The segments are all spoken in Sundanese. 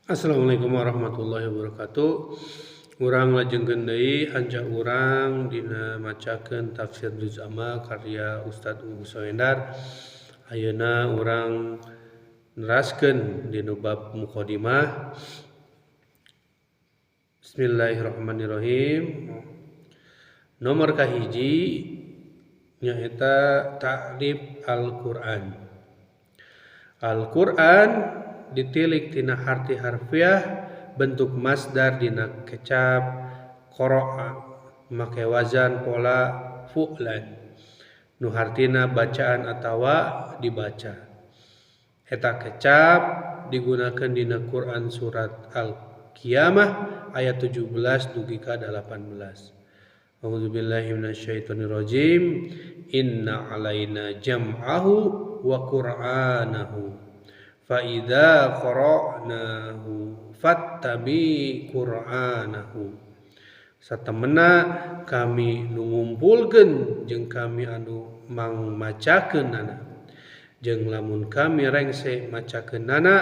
Assalamualaikum warahmatullahi wabarakatuh. Urang lajengkeun deui hanca urang dina macakeun tafsir Juz Amma karya Ustaz Uu Suhendar. Ayeuna urang neraskeun dina bab muqaddimah. Bismillahirrahmanirrahim. Nomor kahiji nyaeta ta'rif Al-Qur'an. Al-Qur'an ditilik tina harti harfiah bentuk masdar dina kecap qara'a make wazan pola fu'lan nu hartina bacaan atawa dibaca. Eta kecap digunakeun dina Quran surat Al-Qiyamah ayat 17 dugi ka 18. A'udzubillahi minasyaitonirrajim. Inna alaina jam'ahu wa qur'anahu fa idza qara'nahu fattabi qur'anahu. Satemena kami nu ngumpulkeun jeung kami anu mangmacakeunana, jeung lamun kami rengse macakeunana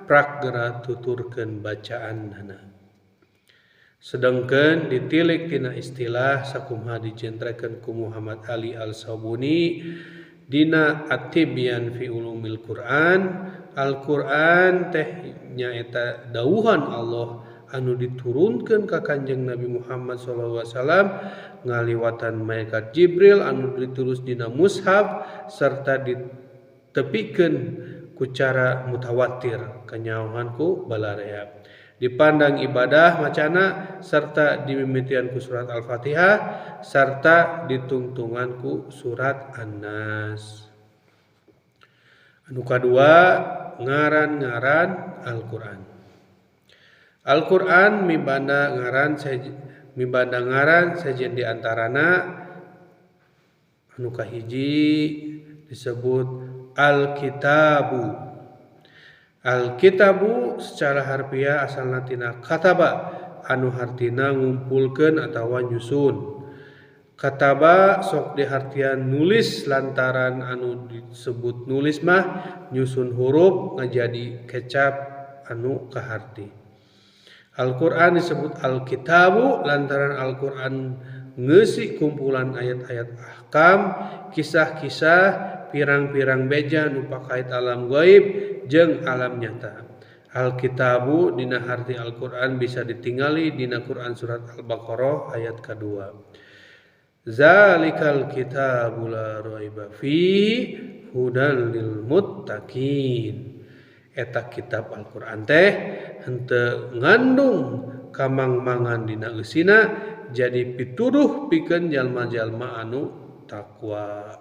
prak geura tuturkeun bacaanana. Sedangkeun ditilik tina istilah sakumaha dijentrekeun ku Muhammad Ali Al-Sabuni dina At-Tibyan fi Ulumil Quran, Al-Quran teh nyaeta dawuhan Allah anu diturunkeun ka Kanjeng Nabi Muhammad sallallahu alaihi wasallam ngaliwatan malaikat Jibril anu ditulis dina mushaf serta ditepikeun ku cara mutawatir kanyaohan ku balarea. Dipandang ibadah macana serta dimimitian ku surat Al-Fatihah serta ditungtungan ku surat An-Nas. Anu kadua ngaran-ngaran Al-Qur'an. Al-Qur'an mibanda ngaran sejen di antarana anu kahiji disebut Al-Kitabu. Al-Kitabu secara harfiah asalna tina kataba anu hartina ngumpulkeun atawa nyusun. Kataba sok dihartian nulis lantaran anu disebut nulis mah nyusun huruf ngajadi kecap anu kaharti. Al-Qur'an disebut Al-Kitabu lantaran Al-Qur'an ngeusi kumpulan ayat-ayat ahkam, kisah-kisah, pirang-pirang beja nu pakait alam gaib jeung alam nyata. Al-Kitabu dina harti Al-Qur'an bisa ditingali dina Qur'an surat Al-Baqarah ayat kedua. Zalikal kitabu la raiba fihi hudan lil muttaqin. Eta kitab Al-Qur'an teh henteu ngandung kamangmangan dina eusina jadi pituduh pikeun jalma-jalma anu takwa.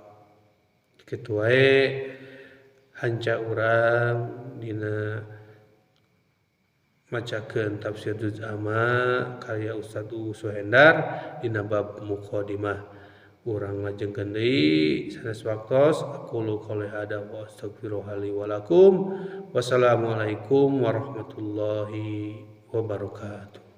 Kitu wae hanca urang dina macakeun tafsir Juz Amma karya Ustaz Uu Suhendar dina bab muqaddimah. Urang lajengkeun deui sanes waktos. Aqulu qouli hada wa astaghfirullaha li wa lakum. Wassalamualaikum warahmatullahi wabarakatuh.